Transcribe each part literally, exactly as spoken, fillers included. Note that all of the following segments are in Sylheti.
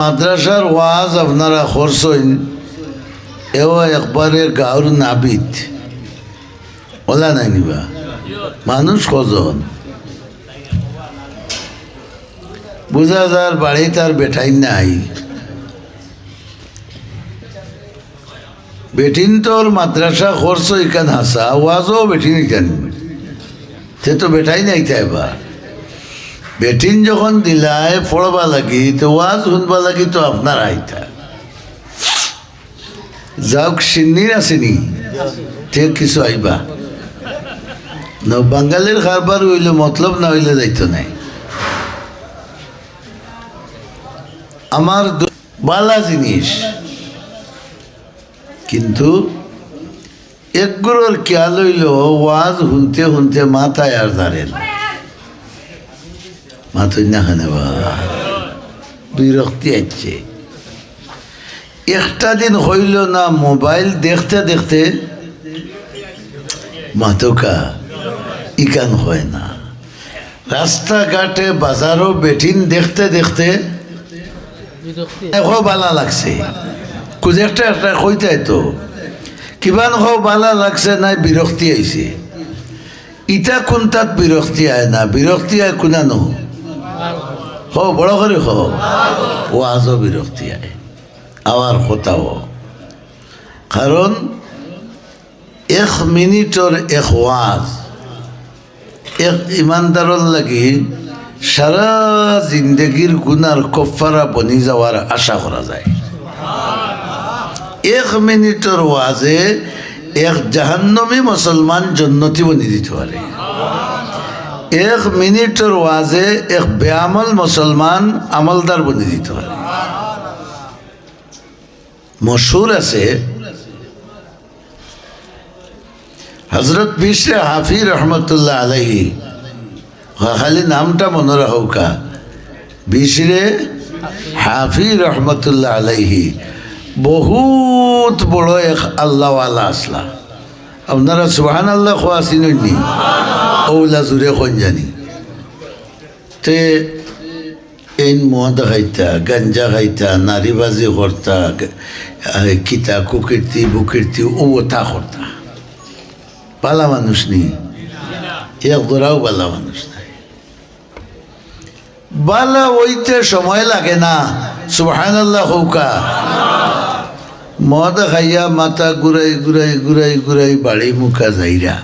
মাদ্রাসার ওয়াজ আপনারা করছইন, এও একবারে গাঁওর নাবিত। অলা নায় নি বা? মানুষ কয়জন? বুঝা যার বাড়িত আর বেটাইন নাই। বেটিন তোর মাদ্রাসা করছো ইখান হাছা, ওয়াজও বেটিন ইখান। তে তো বেটাইন আইতা বা। বেটিন যখন দিলায় পড়বা লাগি, তে ওয়াজ হুনবা লাগি তো আপনারা আইতা। যাউক, শিন্নির আছে নি? তে কিছু আইবা। না, বাঙালির কারবার অইলে মতলব না অইলে যাইতো নায়। আমার দু-, বালা জিনিস, কিন্তু একগুলোর খেয়াল অইলো ওয়াজ হুনতে হুনতে মাথায় আর ধরে না। মাতইন না কেনে বা? বিরক্তি আইছে। একটা দিন অইলো না, মোবাইল দেখতে দেখতে মাতউক্কা, ইখান অয় না। রাস্তাঘাটে বাজারো বেটিন দেখতে দেখতে কও বালা লাগছে, কুনু একটা একটা কইতায় তো, কিবান কও বালা লাগছে নায় বিরক্তি আইছে। ইতা কুনটাত বিরক্তি আয় না, বিরক্তি আয় কুনানো? কও, বড় করি কও। ওয়াজো বিরক্তি আয়, আবার কথাও। কারণ এক মিনিটর এক ওয়াজ এক ইমানদারর লাগি সারা জিন্দেগির গুনার কফফারা বনি যাওয়ার আশা করা যায়। এক মিনিটর ওয়াজে এক জাহান্নমী মুসলমান জন্নতি বনি দিতো পারে। এক মিনিটর ওয়াজে এক বেআমল মুসলমান আমলদার বনি দিতো পারে। মশহুর আছে, হযরত বিশরে হাফি রহমতুল্লাহ আলাইহি, খালি নামটা মনো রাখউক্কা, বিশরে হাফি রহমতুল্লাহ আলাইহি বহুত বড় এক আল্লাহওয়ালা আছলা। আপনারা সুবহানাল্লাহ কওয়া চিনইন নি? অউলা জুরে কইন জানি। তে এইন মদ খাইতা, গাঞ্জা খাইতা, নারীবাজি করতা, গ-, আরে কিতা কুকীর্তি বুকীর্তি অউ অতা করতা। বালা মানুষ নি? এক জরাও বালা মানুষ নায়। বালা অইতে সময় লাগে না। সুবহানাল্লাহ কউক্কা। মদ খাইয়া মাথা ঘুরাই ঘুরাই ঘুরাই ঘুরাই বাড়ি মুখা যাইরা।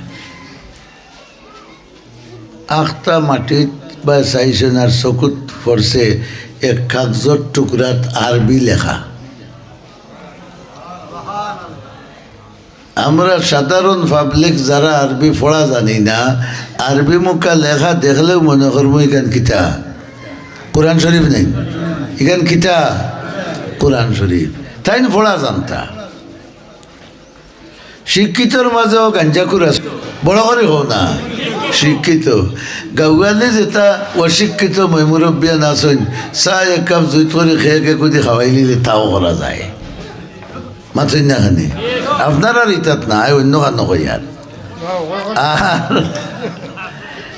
আখতা মাটিত বা চাইছইন আর চকুত পড়ছে এক কাগজর টুকরাত আরবি লেখা। আমরা সাধারণ পাবলিক যারা আরবি পড়া জানি না, আরবি মুখা লেখা দেখলেউ মনো করমু ইখান কিতা? কোরআন শরীফ নায় নি? ইখান কিতা? কোরআন শরীফ। তাইন পড়া জানতা। শিক্ষিতর মাজেও গাঞ্জাখুর আছে, বড় করি কও না। শিক্ষিত গাঁওয়ালি যেতা অশিক্ষিত ময়-মুরব্বিয়ান আছইন, চা এক কাপ জুইত করি খেয়ে কে কুদি খাওয়াইলিলে তাও করা যায়। মাতইন না কেনে? আপনারার ইতাত না, অইন্য কানো কইয়ার। আর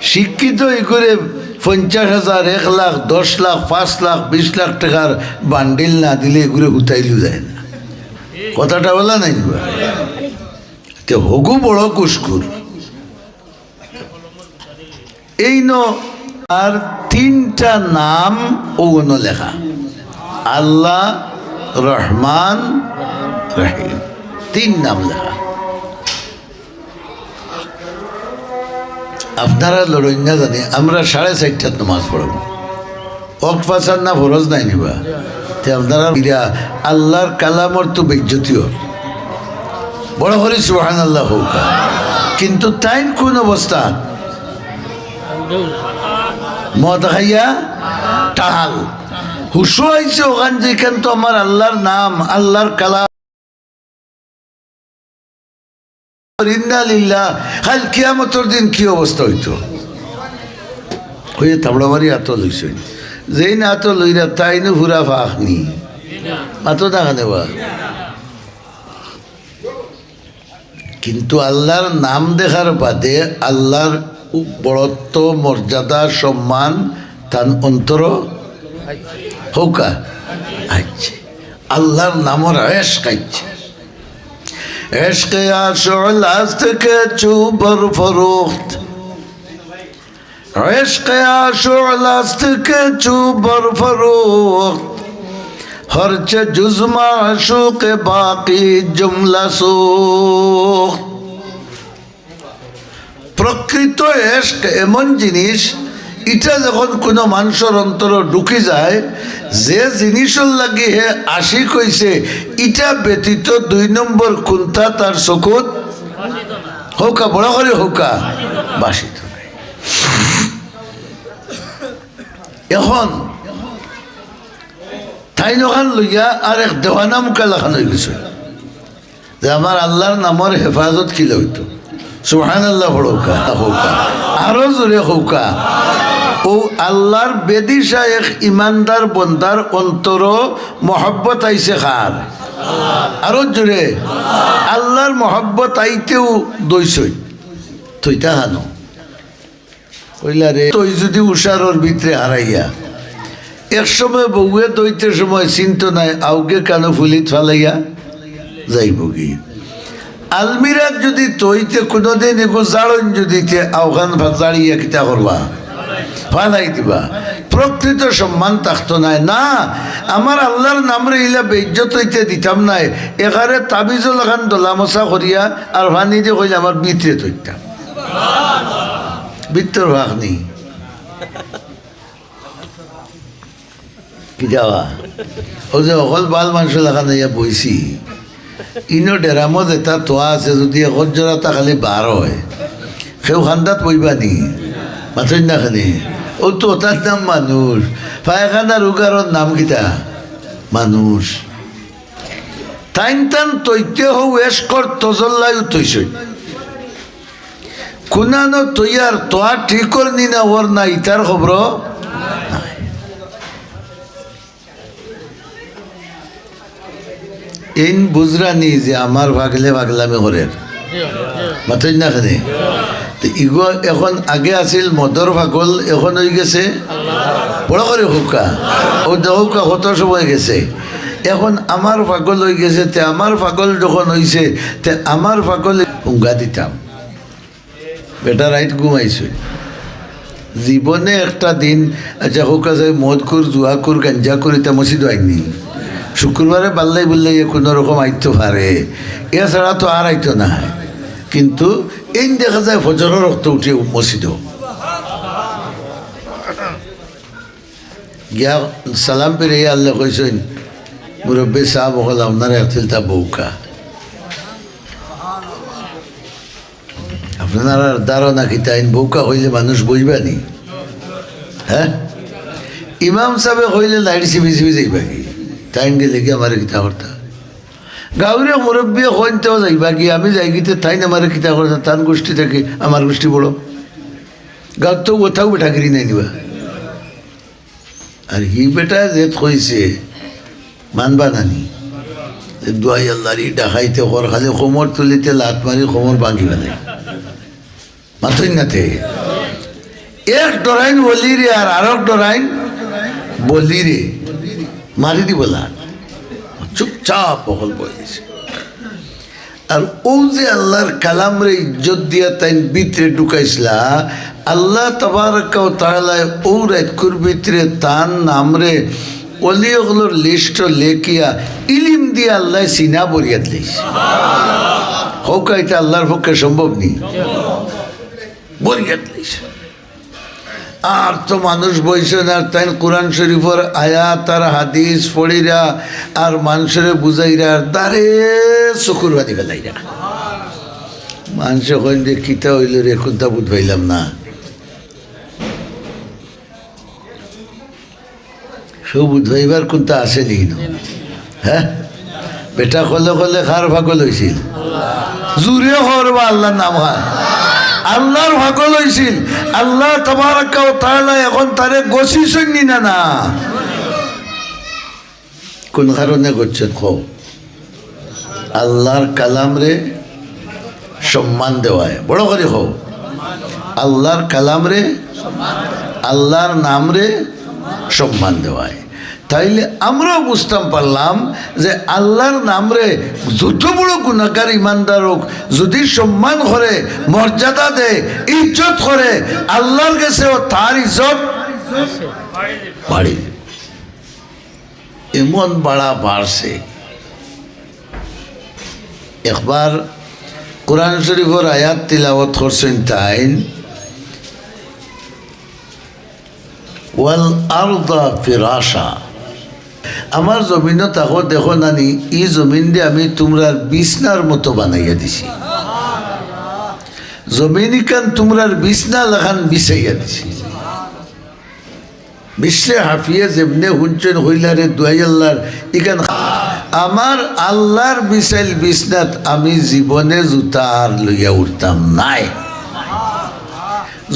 শিক্ষিত ইগুরে পঞ্চাশ হাজার, এক লাখ, দশ লাখ, পাঁচ লাখ, বিশ লাখ টেকার বান্ডিল না দিলে ইগুরে হুতাইলু যায় না। কথাটা অলা নায় নি বা? তে হগু বড় ঘুষখুর। এইন আর তিনটা নাম অউ অনো লেখা, আল্লাহ, রহমান, রহিম, তিন নাম লেখা। আপনারা লড়ইন না জানি, আমরা সাড়ে চাইরটাত নমাজ পড়মু। অক্ত পাচার না ফরজ নায় নি বা? তে আপনারা ইরা আল্লাহর কালামর তো বেইজ্জতি অর। বড় করি সুবহানাল্লাহ কউক্কা। কিন্তু তাইন কুন অবস্থা? মদ খাইয়া টাল। হুশো আইছে অখান যে ইখান তো আমার আল্লাহর নাম, আল্লাহর কালাম। ইন্না লিল্লাহ, কাইল কিয়ামতর দিন কি অবস্থা অইতো? কইয়া থাবড়া মারি আতো লইছইন। যেইন আতো লইরা তাইনউ পুরা ফাঁক নি। মাতো না কেনে বা? কিন্তু আল্লাহর নাম দেখার বাদে আল্লাহর উ-, বড়ত্ব, মর্যাদা, সম্মান তান অন্তরো কউক্কা। আইছে, আল্লাহর নামর এশক আইছে। عشق یا شعله‌ست که چو برفروخت، عشق یا شعله‌ست که چو برفروخت، هرچه جز معشوق باقی جمله سوخت. প্রকৃত এশক এমন জিনিস, ইটা যখন কুনু মানষর অন্তরো ঢুকি যায়, যে জিনিসর লাগি হে আশিক অইছে, ইটা ব্যতীত দুই নম্বর কুন্তা তার চকুত, কউক্কা, বড় করি কউক্কা, ভাসিত নাই। এখন তাইন অখান লইয়া আর এক দেওয়ানা মুখা লাখান অইগেছে। যে আমার আল্লাহর নামর হেফাজত কিলা অইতো? সুবহানাল্লাহ পড়উক্কা, কউক্কা। আরো জোরে কউক্কা। অউ আল্লাহর বেদিশা এক ইমানদার বন্দার অন্তরো মহব্বত আইছে কার? আরো জোরে। আল্লাহর মহব্বত আইতেউ দইছই। থইতা হানো। কইলা রে, তই যুদি উষারর ভিতরে হারাইয়া, এক সময় বউয়ে দইতে সময় চিন্তা নাই, আউগে কানো ফুলিত ফালাইয়া যাইবগি। আলমিরাত যুদি তইতে কুনুদিন এগু জাড়ন যুদি তে আউখান ফা-, জাড়িয়া কিতা করবা? ফালাই দিবা। প্রকৃত সম্মান থাকতো নায়। না, আমার আল্লাহর নামরে ইলা বেইজ্জত অইতে দিতাম নায়। এখারে তাবিজও লাখান দলামশা করিয়া আর ফানি দি কইলে আমার ভিতরে থইতাম। ভিতর ভাগ নেই। কি যাওয়া? অউ যে অকল বাল মানষর লাখান অইয়া বইছি। ইনো ডেরামো যেতা তোয়া আছে, যুদি এক জোড়াতা খালি বার অয়, কেউ কান্দাত বইবা নি? মাতইন না কেনে? অউ তো অতার নাম মানুষ। পায়খানার উগারর নাম কিতা? মানুষ। তাইন তান তইতে হউ এশকর তজল্লায়ও তইছইন। কুনানো তৈয়ার তোয়া ঠিক কর নি না ওর না ইতার খবর নাই। এইন বুঝরা নি যে আমার পাগলে পাগলামি করের। মাতইন না কেনে? তে ইগু এখন আগে আছিল মদর পাগল, এখন অইগেছে বড় করি কউক্কা। অউ দেখউক্কা কত সময় গেছে। এখন আমার পাগল অইগেছে, তে আমার পাগল যখন অইছে, তে আমার পাগলে হুঙ্গা দিতাম। বেটা রাইত ঘুমাইছে। জীবনে একটা দিন, আচ্ছা, কউক্কা যে মদখুর, জুয়াখুর, গাঞ্জাখুর, ইতা মসজিদো আইন নি। শুক্রবারে বাল্লাই বুল্লাই কুনু রকম আইতো পারে, এছাড়া তো আর আইতো নায়। কিন্তু এইন দেখা যায় ফজরর অক্ত উঠে মসজিদো। গিয়া সালাম ফিরাইয়া আল্লায় কইছইন, "মুরব্বি সাব অকল, আপনারা এক তিলতা বউক্কা।" আপনারার ধারণা কিতা, এইন বউক্কা কইলে মানুষ বইবা নি? হে? ইমাম সাবে কইলে লাইট চিপি চিপি যাইবাগি। তাইন গেলেগি আমারে কিতা করতা? গাউর মুরব্বিয়ে কইন তেও যাইবাগি, আমি যাইগি তে তাইন আমারে কিতা করতা? তান গুষ্টি থাকি আমার গুষ্টি বড়। গাউত তো অতাও বেটাগিরি নাই নি বা। আর হি বেটায় যেত কইছে, মানবা না নি? এ দুয়াই আল্লাহর ই ডাকাইতে কর, খালি কোমর তুলিতে লাত মারি কোমর ভাঙ্গি ফালাই। মাতইন না তে। এক ডরাইন অলিরে আর আরক ডরাইন বলিরে। মারি দিবো লাত। চুপচাপ অকল বই গেছে। আর অউ যে আল্লাহর কালামরে ইজ্জত দিয়া তাইন ভিতরে ঢুকাইছলা, আল্লাহ তাবারাকা ওয়া তাআলায় অউ রাইতকুর ভিতরে তান নামরে অলি অকলর লিস্টো লেখিয়া ইলিম দিয়া আল্লায় সিনা ভরিয়া দিলাইছে। কউক্কা ইতা আল্লাহর পক্ষে সম্ভব নি? ভরিয়া দিলাইছে। আর তো মানুষ বইছইন আর তাইন কোরআন শরীফর আয়াত আর হাদিস পড়িরা আর মানষরে বুঝাইরা আর দারে চকুর পানি ফালাইরা। মানষে কইন যে, "কিতা অইলো রে, কুন্তা বুঝ পাইলাম না।" সব বুঝাইবার কুন্তা আছে নি ইনো? হে? বেটা কলে কলে কার পাগল অইছিল? জুরে কও বা আল্লাহর নাম খান। আল্লাহর পাগল অইছিল। আল্লাহ তাবারাকা ওয়া তাআলায় এখন তারে গছিছইন নি না, না? কুন কারণে গছছইন কও? আল্লাহর কালামরে সম্মান দেওয়ায়। বড় করি কও। আল্লাহর কালামরে, আল্লাহর নামরে সম্মান দেওয়ায়। তাইলে আমরাও বুঝতাম পারলাম যে আল্লাহর নামরে যত বড় গুনাহগার ইমানদার হোক, যদি সম্মান করে, মর্যাদা দেয়, ইজ্জত করে, আল্লাহর গেছেও তার ইজ্জত বাড়ি। এমন বাড়া বাড়ছে। একবার কোরআন শরীফর আয়াত তিলাওয়াত করছইন তাইন, "ওয়াল আরদা ফিরাশা।" আমার জমিনো তাকো দেখো নানি, ই জমিনরে আমি তুমরার বিছনার মতো বানাইয়া দিছি। জমিন ইখান তুমরার বিছনা লাখান বিছাইয়া দিছি। বিশ্বে হাফিয়ে যেমনে হুনছইন, হইলারে দুয়াই আল্লাহর ইখান, আমার আল্লাহর বিছাইল বিছনাত আমি জীবনে জুতা আর লইয়া উঠতাম নায়।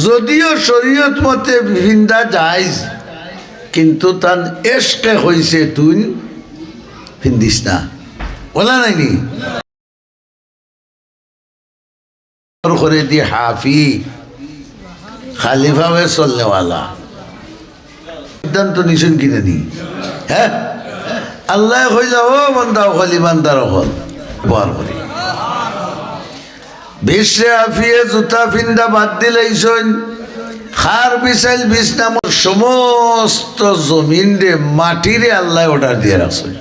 যদিও শরীয়ত মতে ফিন্দা জায়েজ, কিন্তু তান এশকে কইছে, "তুই ফিন্দিস না।" ওলা নাইনি? করে দি হাফি, খালি পাওয়ে চলনেওয়ালা। সিদ্ধান্ত নিছইন কিনা নি? হ্যাঁ? আল্লায় কইলা, "ও বান্দা অকল, ইমানদার অকল, ব্যবহার করি।" বিশ্বে হাফিয়ে জুতা ফিন্দা বাদ দিলাইছইন, খার বিছাইল বিছনা, সমস্ত জমিনরে মাটিরে আল্লায় order দিয়া রাখছইন।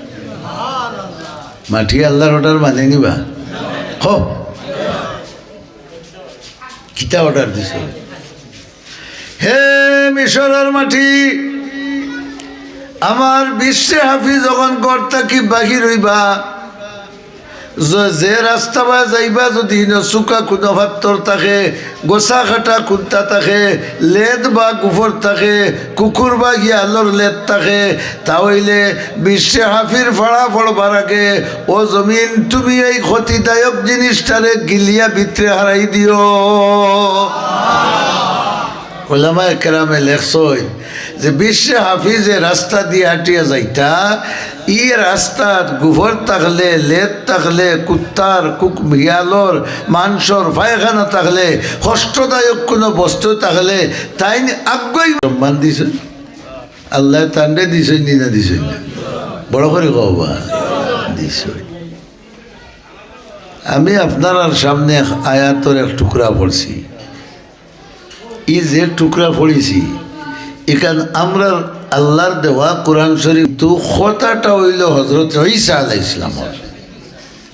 মাটি আল্লাহর order মানে নিবা? হো, কিতা order দিছে? "হে মিশরর মাটি, আমার বিশ্বে হাফি যখন ঘর থাকি বাহির হইবা, যে, যে রাস্তা বা যাইবা, যদি হিনো চুকা কুনো পাত্তর থাকে, গোসা কাটা কুন্তা থাকে, লেদ বা গুফর থাকে, কুকুর বা হিয়ালর লেদ থাকে, তা অইলে বিশ্বে হাফির ফাড়া পড়বার আগে ও জমিন, তুমি এই ক্ষতিদায়ক জিনিসটারে গিলিয়া ভিতরে হারাই দিও।" ওলামায়ে কেরামে লেখছইন যে বিশ্বে হাফি যে রাস্তা দিয়া আটিয়া যাইতা, ই রাস্তাত গুফর থাকলে, লেদ থাকলে, কুত্তার, কুক-, হিয়ালর, মানষর পায়খানা থাকলে, কষ্টদায়ক কুনো বস্তু থাকলে, তাইন আগুয়াই সম্মান দিছইন। আল্লায় তানরে দিছইন নি না দিছইন না? বড় করি কও বা, দিছইন। আমি আপনারার সামনে এক আয়াতর এক টুকরা পড়ছি। ই যে টুকরা পড়ছি, ইখান আমরার আল্লাহর দেওয়া কোরআন শরীফ, তো কথাটা অইলো হজরত ঈসা আলাইহিস সালামর।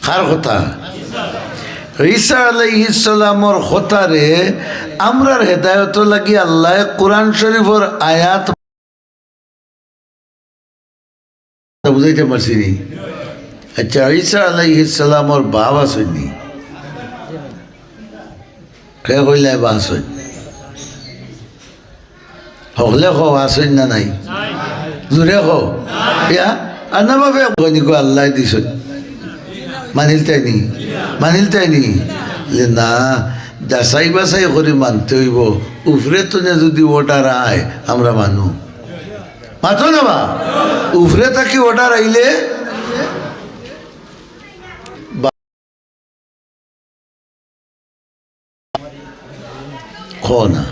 কার কথা? ঈসা আলাইহিস সালামর কথারে আমরার হেদায়তর লাগি আল্লায় কোরআন শরীফর আয়াত বুঝাইতে পারছি নি? আচ্ছা, ঈসা আলাইহিস সালামর বাপ আছইন নি? কে কইলা বা আছইন? হকলে কও, আছইন না নাই? জোরে কও। ইয়া, আর না বাপে কইনি কো আল্লায় দিছইন। মানিলতায় নি? মানিলতায় নি? যে না, যাচাই বাছাই করি মানতে অইবো। উপরে তনে যদি order আয়, আমরা মানু। মাতো না বা? উপরে থাকি order আইলে বা-, কও না।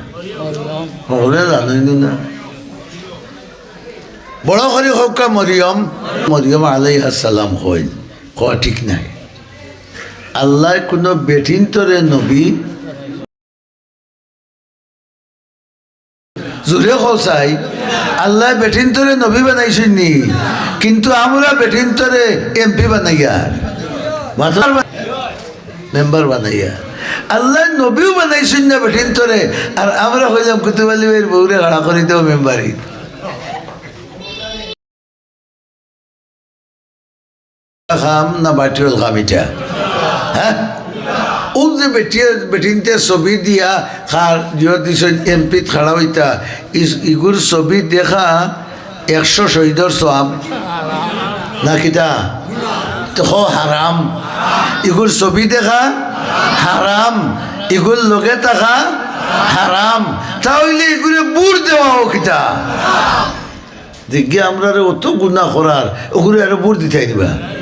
হকলে জানইন না। বড় করি কউক্কা মরিয়ম, মরিয়ম আলাইহাস সালাম কইন। কওয়া ঠিক নায়। আল্লায় কুনো বেটিন্তরে নবী জোরে কও চাই, আল্লায় বেটিন্তরে নবী বানাইছইন নি, কিন্তু আমরা বেটিন্তরে এমপি বানাইয়ার, মাতইন না, মেম্বার বানাইয়ার। আল্লায় নবীও বানাইছইন না বেটিন্তরে, আর আমরা কইলাম কুতুব আলী ভাইর বউরে খাড়া করি দেও মেম্বারি। কাম না বাটিওল কাম ইটা? হ্যাঁ? ও যে বেটিয়ে, বেটিন্তে ছবি দিয়া খার, জিও দিছইন এমপিত খাড়া অইতা, ইস-, ইগুর ছবি দেখা একশো শহীদর সওয়াব। না কিতা? তো কও হারাম। ইগুর ছবি দেখা হারাম। ইগুর লগে থাকা হারাম। তা অইলে ইগুরে ভোট দেওয়াও কিতা? দেখি আমরারে অত গুনা করার, ওগুরে আরো ভোট দিতায় নিবা।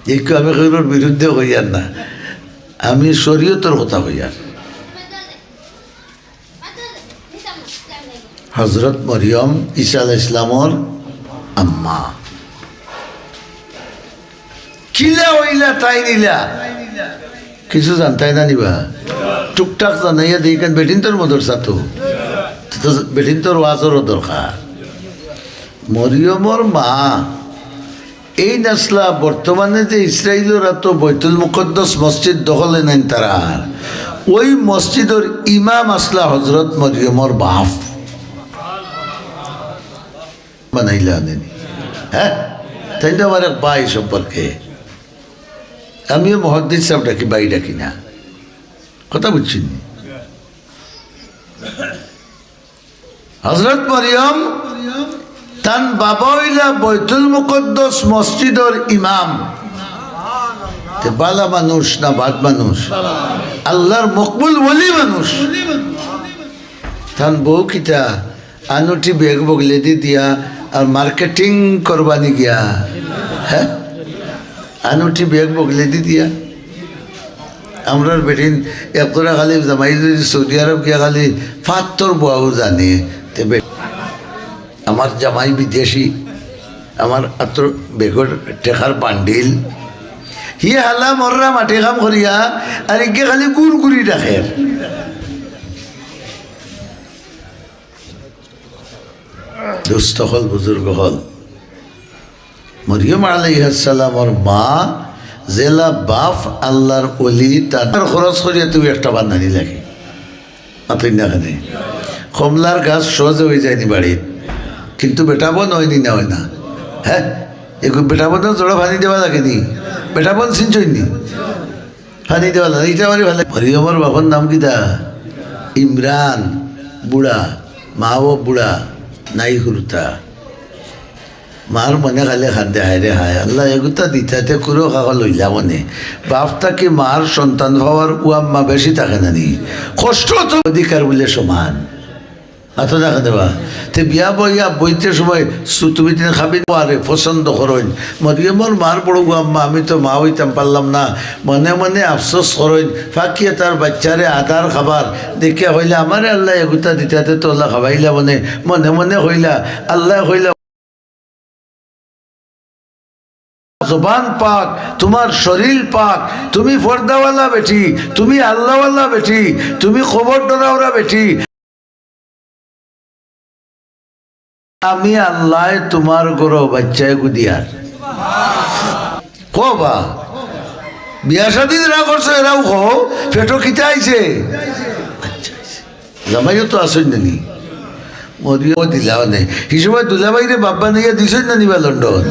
একটু আমি কেউর বিরুদ্ধে কইয়ার না, আমি শরীয়তর কথা কইয়ার। হজরত মরিয়ম, ঈসা আলাইহিস সালামর আম্মা। কিলা অইলা তাইন ইলা? কিছু জানতায় না নি বা? টুকটাক জানাইয়া দেই, কারণ বেটিন্তর মাদ্রাসা তো, তো বেটিন্তর ওয়াজরও দরকার। মরিয়মর মা এইন আছলা, বর্তমানে যে ইসরাইলর আতো বাইতুল মুকাদ্দাস মসজিদ দখলে নাইন তারার, ওই মসজিদর ইমাম আছলা হজরত মরিয়মর বাফ। বানাইলা আনেনি। হ্যাঁ? তাইন তো আমার এক ভাই সম্পর্কে। আমিও মুহাদ্দিস সাব ডাকি, ভাই ডাকি না। কথা বুঝছইন নি? হজরত মরিয়ম তান বাবা অইলা বাইতুল মুকাদ্দাস মসজিদর ইমাম। তে বালা মানুষ না বাদ মানুষ? আল্লার মকবুল ওলি মানুষ। তান বউ কিতা আনুটি ব্যাগ বগলেদি দিয়া আর মার্কেটিং করবানি গিয়া, হ্যাঁ, আনুটি ব্যাগ বগলেদি দিয়া। আমরার বেটিন একজোড়া খালি জামাই যদি সৌদি আরব গিয়া খালি ফাত্তর বওয়াও জানে, তে বে-, আমার জামাই বিদেশি, আমার আতর বেগর টেকার বান্ডিল, হি হালা মররা মাটি কাম করিয়া আর ইগে খালি গুড় গুড়ি রাখের। দুস্ত অকল, বুজুর্গ অকল, মরিয়ম আলাইহিস সালামর মা যেলা বাফ আল্লার ওলি, তার খরচ করিয়া তুমি একটা বান্ধানি লাগে। মাতইন না কেনে? কমলার গাছ সহজে অইযায়নি বাড়িত, কিন্তু বেটা বন অয়নি না, অয় না? হ্যাঁ, এগু বেটা বনর জোড়া পানি দেওয়া লাগেনি, বেটা বন সিঞ্চইনি। পানি দেওয়া লাগে, ইটা আমারে ভালা লাগে। মরিয়মর বাপর নাম কিতা? ইমরান, বুড়া, মাও বুড়া, নাই হুরুতা। মার মনে খালি কান্দে, হায় রে হায়, আল্লা এগুতা দিতাতে কুরো কাকা লইলা মনে। বাপ থাকি মার সন্তান পাওয়ার উ আম্মা বেশি থাকে না নি? কষ্ট তো অধিকার বুলে সমান। আতো দেখা দেবা। তে বিয়া বইয়া বইতে সময় সু-, তুমি তিন খাবি পারে পছন্দ করইন। মরিয়মর মার বড় গো আম্মা, আমি তো মা অইতাম পারলাম না। মনে মনে আফসোস করইন। ফাকিয়ে তার বাচ্চারে আদার খাবার দেখিয়া কইলা, আমারে আল্লা এগুতা দিতাতে তো আল্লা খাবাইলা মনে। মনে মনে কইলা, আল্লায় কইলা, জবান পাক, তুমার শরীল পাক, তুমি পর্দাওয়ালা বেটি, তুমি আল্লাওয়ালা বেটি, তুমি কবর ডরাওরা বেটি। আমি আল্লায় তুমার ঘরো বাচ্চায় গুদিয়ার। কও বা, বিয়া শাদি যারা করছো এরাও কও, পেটো কিতা আইছে? বাচ্চা আইছে। জামাইও তো আছইন না নি? মরিয়মও দিলা অনে। হি সময় দুলাভাইরে বাপ বানাইয়া দিছইন না নি বা লন্ডন?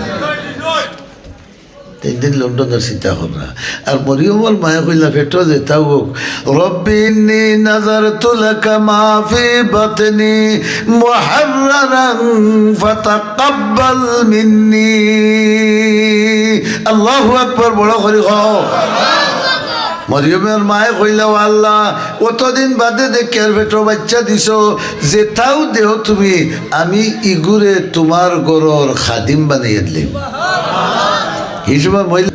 তিন দিন লন্ডনর চিন্তা কররা। আর মরিয়মর মায়ে কইলা, পেটো যেতাউ অউক, রব্বি ইন্নি নাযারতু লাকা মা ফি বাতনি মুহাররারান ফাতাকাব্বাল মিন্নি। আল্লাহু আকবার, বড় করি কও। মরিয়মর মায়ে কইলা, ও আল্লা, অতদিন বাদে দেখিয়ার পেটো বাচ্চা দিছো, যেতাউ দেও তুমি, আমি ইগুরে তুমার ঘরর খাদিম বানাইয়া দিলাইমু। হি সময় মহিলা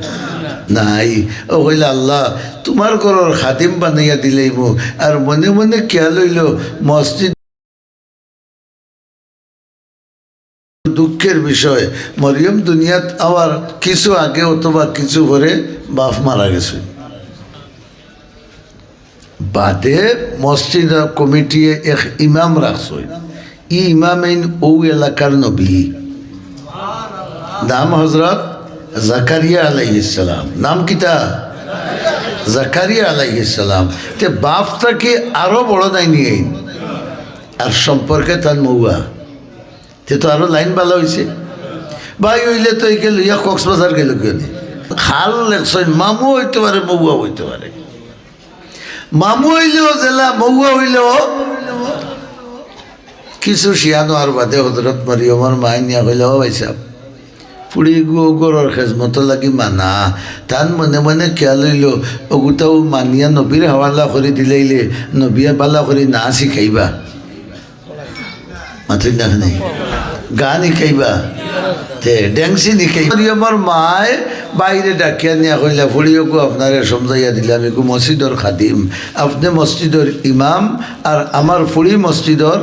নাই, অউ কইলা, আল্লা, তুমার ঘরর খাদিম বানাইয়া দিলাইমু। আর মনে মনে খিয়াল অইলো, মসজিদ দুঃখের বিষয়, মরিয়ম দুনিয়াত আওয়ার কিছু আগে অথবা কিছু পরে বাপ মারা গেছইন। বাদে মসজিদ কমিটিয়ে এক ইমাম রাখছইন। ই ইমাম এইন অউ এলাকার নবী। নাম হজরত জাকারিয়া আলাইহিস সালাম। নাম কিতা? জাকারিয়া আলাইহিস সালাম। তে বাপ থাকি আরো বড় নায়নি এইন। আর সম্পর্কে তান মউয়া। তে তো আরো লাইন বালা অইছে। ভাই অইলে তো একে লইয়া কক্সবাজার গেল কেনে? খাল লেখছইন, মামু অইতে পারে, মউয়া অইতে পারে। মামু অইলেও যেলা, মউয়া অইলেও। কিছু শিয়ান অওয়ার বাদে হজরত মরিয়মর মায়ে নিয়া কইলা, ও ভাইসাব, ফুড়ি ইগু অউ ঘরর খেজমতর লাগি মানা। তান মনে মনে খিয়াল অইলো, অগুতাউ মানিয়া নবীর হাওয়ালা করি দিলাইলে, নবিয়ে বালা করি নাচ শিখাইবা। মাতইন না কেনে? গান হিকাইবা? তে ডেংসি হিকাইবা? মরিয়মর মায় বাইরে ডাকিয়া নিয়া কইলা, ফুড়ি অগু আপনারে সমঝাইয়া দিলাম, ইগু মসজিদর খাদিম, আপনে মসজিদর ইমাম, আর আমার ফুড়ি মসজিদর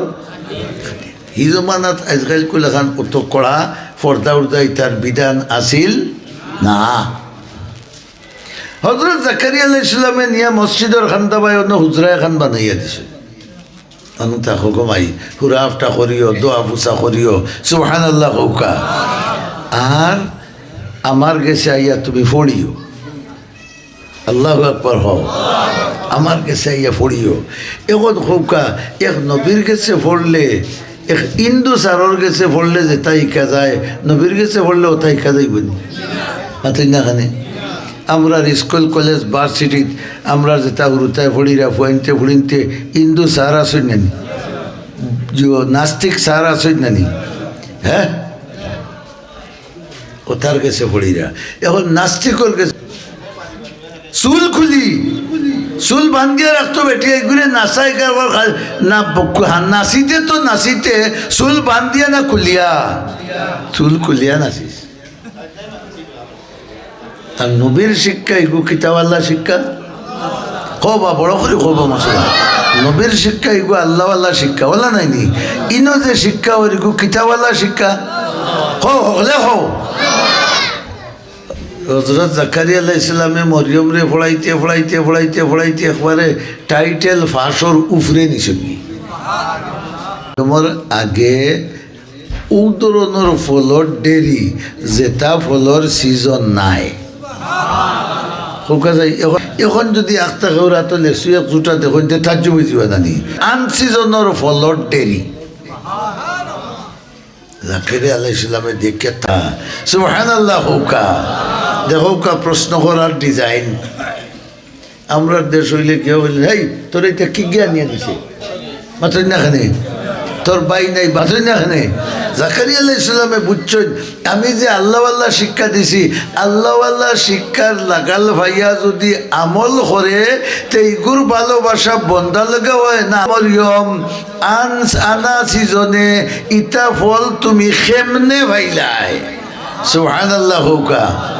খাদিম। হি জমানাত আইজকাইলকুর লাখান অত কড়া পর্দা উর্দা ইতার বিধান আছিল না। হজরত জাকারিয়া আলাইহিস সালামে নিয়া মসজিদর কান্দাবায় অন্য হুজরা এখান বানাইয়া দিছে। আনু তা হুকুম আই, হুরা আফটা করিও, দোয়া ফুসা করিও, সুবহানাল্লাহ কউক্কা। আর আমার গেছে আইয়া তুমি পড়িও। আল্লাহু আকবার কও। আমার গেছে আইয়া পড়িও। এখন কউক্কা, এক নবীর গেছে পড়লে, এক হিন্দু স্যারর গেছে পড়লে যেটা শিখা যায়, নবীর গেছে পড়লে ওটা শিখা যাইবো নি? মাতইন না কেনে? আমরার স্কুল, কলেজ, ভার্সিটিত আমরার যেটা হুরুতায় পড়িরা, ফুয়াইন্তে ফুড়িন্তে হিন্দু স্যার আছইন না নি? জিও, নাস্তিক স্যার আছইন না নি? হ্যাঁ? ওতার গেছে পড়িরা। এখন নাস্তিকর গেছে চুল খুলি, চুল বান্ধিয়া রাখতো বেটি, এগুরে নাচাই কারবার খা-, না, বক্কু-, হা, নাচিতে তো নাচিতে, চুল বান্ধিয়া না খুলিয়া? চুল খুলিয়া নাচিস। আর নবীর শিক্ষা, এগু কিতাবালা শিক্ষা? কও বা, বড় করি কও বা, মাসুম। নবীর শিক্ষা, এগু আল্লাহওয়ালা শিক্ষা, ওলা নাই নি? ইনো যে শিক্ষা, ওর এগু কিতাবালা শিক্ষা? কও, হকলে কও। হজরত জাকারিয়া আলাইহিস সালামে মরিয়মরে পড়াইতে, পড়াইতে, পড়াইতে, পড়াইতে একবারে টাইটেল ফাঁসর উপরে নিছইন। তোমার আগে ও ধরনর ফলর ডেরি, যেটা ফলর সিজন নাই। কউক্কা যাই, এখন, এখন যদি আখতা কেউর আতো লেচু এক জুটা দেখইন, তে তাজ্জুব অইযিবা জানি। আনসিজনর ফলর ডেরি। জাকারিয়া আলাইহিস সালামে দেখে তা, সুবহানাল্লাহ কউক্কা। দেখউক্কা প্রশ্ন করার ডিজাইন। আমরার দেশ অইলে কেউ অইলে, "হেই, তোর ইটা কিগিয়ে আনিয়া দিছে?" মাতইন না কেনে? "তোর ভাই নাই?" মাতইন না কেনে? জাকারিয়া আলাইহিস সালামে বুঝছইন, আমি যে আল্লাহওয়ালা শিক্ষা দিছি, আল্লাহওয়ালা শিক্ষার লাগাল পাইয়া যদি আমল করে, তে ইগুর ভালোবাসা বন্দা লাগা অয় না। মরিয়ম, আন-, আনা সিজনে ইতা ফল তুমি কেমনে পাইলায়? সুবহানাল্লাহ কউক্কা।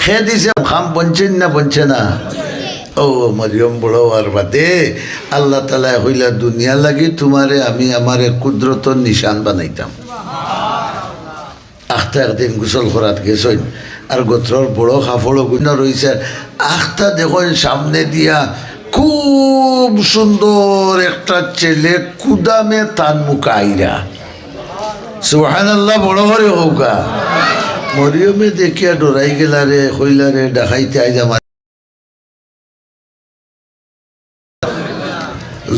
কে দিছে, কাম বনছে না, বনছে না? ও মরিয়ম বড় অওয়ার বাদে আল্লাহ তাআলায় কইলা, "দুনিয়া লাগি তুমারে আমি আমার এক কুদরতর নিশান বানাইতাম।" আখতা একদিন গোসল করাত গেছইন, আর গতরর বড় কাপড় অগুইন রইছে। আখতা দেখইন সামনে দিয়া খুব সুন্দর একটা ছেলে কুদামে তান মুখা আইরা। সুবহানাল্লাহ, বড় করি কউক্কা। মরিয়মে দেখিয়া ডরাই গেলা রে, কইলা রে, "ডাকাইতে আইজ আমার।"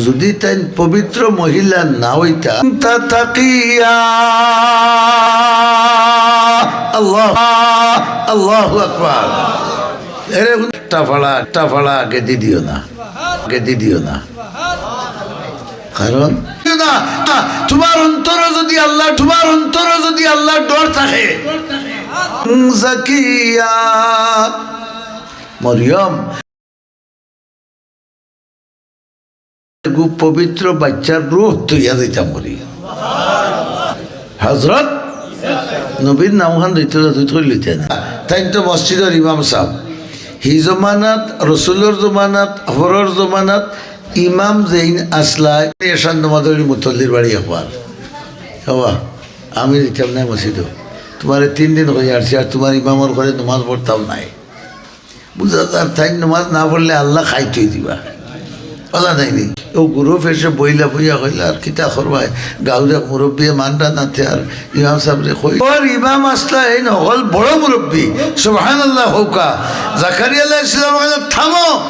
যদি তাইন পবিত্র মহিলা না অইতা, তা তাকিয়া। আল্লাহ, আল্লাহু আকবার। এরে একটা ফাড়া, একটা ফাড়া আগে দি দিও না, আগে দি দিও না। কারণ না, না, তুমার অন্তরো যদি আল্লাহ, তুমার অন্তরো যদি আল্লাহর ডর থাকে, জাকিয়া, মরিয়ম, এগু পবিত্র বাইচ্চার রুহ থইয়া যাইতাম করি। হজরত নবীর নামখান ধইতে ধইতে কই লইতে না। তাইন তো মসজিদর ইমাম সাব। হি জমানাত, রসুলর জমানাত, হরর জমানাত ইমাম যেইন আসলা, এশার নমাজ অইল মুতল্লির বাড়ি একবার। বাবা, আমি দিতাম না মসজিদো। তুমারে তিন দিন কই আরছি, আর তুমার ইমামর ঘরে নমাজ পড়তাম নায়। বুঝা যার, তাইন নমাজ না পড়লে আল্লাহ খাইতই দিবা। ওলা নাই নি? ও গুরু ফেসে বইলা বইয়া কইলা, "আর কিতা করবায়? গাউর এক মুরব্বিয়ে মানরা নাতে আর ইমাম সাবরে কই।" ওর ইমাম আসলা এইন হকল বড় মুরব্বি। সুবহানাল্লাহ কউক্কা। জাকারিয়া আলাইহিস সালাম কইলা, "থামো।"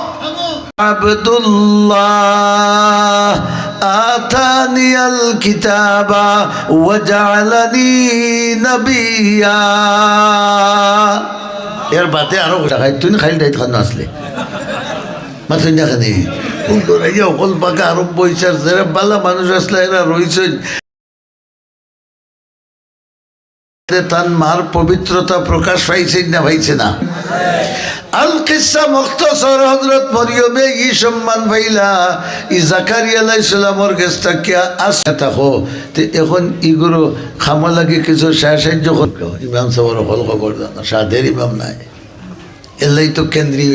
আব্দুল্লাহ আতানিয়াল কিতাবা ওয়া জাআলানি নাবিয়্যা। এর বাদে আরো ডাকাইত, তুই খালি ডাইত খান আসলে। মাতইন না কেনে? কোন দৌড়াইয়া হকল বাগা আরম্ভ অইছে, আর যেরা বালা মানুষ আসলা, এরা রইছইন। তান মার পবিত্রতা প্রকাশ পাইছে না পাইছে না? আল কিসসা মুখতসর, হজরত মরিয়মে ই সম্মান পাইলা, ই জাকারিয়া আলাইহিস সালামর গেছ থাকিয়া আসে থাকো। তে এখন ইগুরু খামো লাগি কিছু সা-, সাহায্য করো। ইমাম সাবর হকল খবর জানো, সাদের ইমাম নাই। এলাই তো কেন্দ্রীয়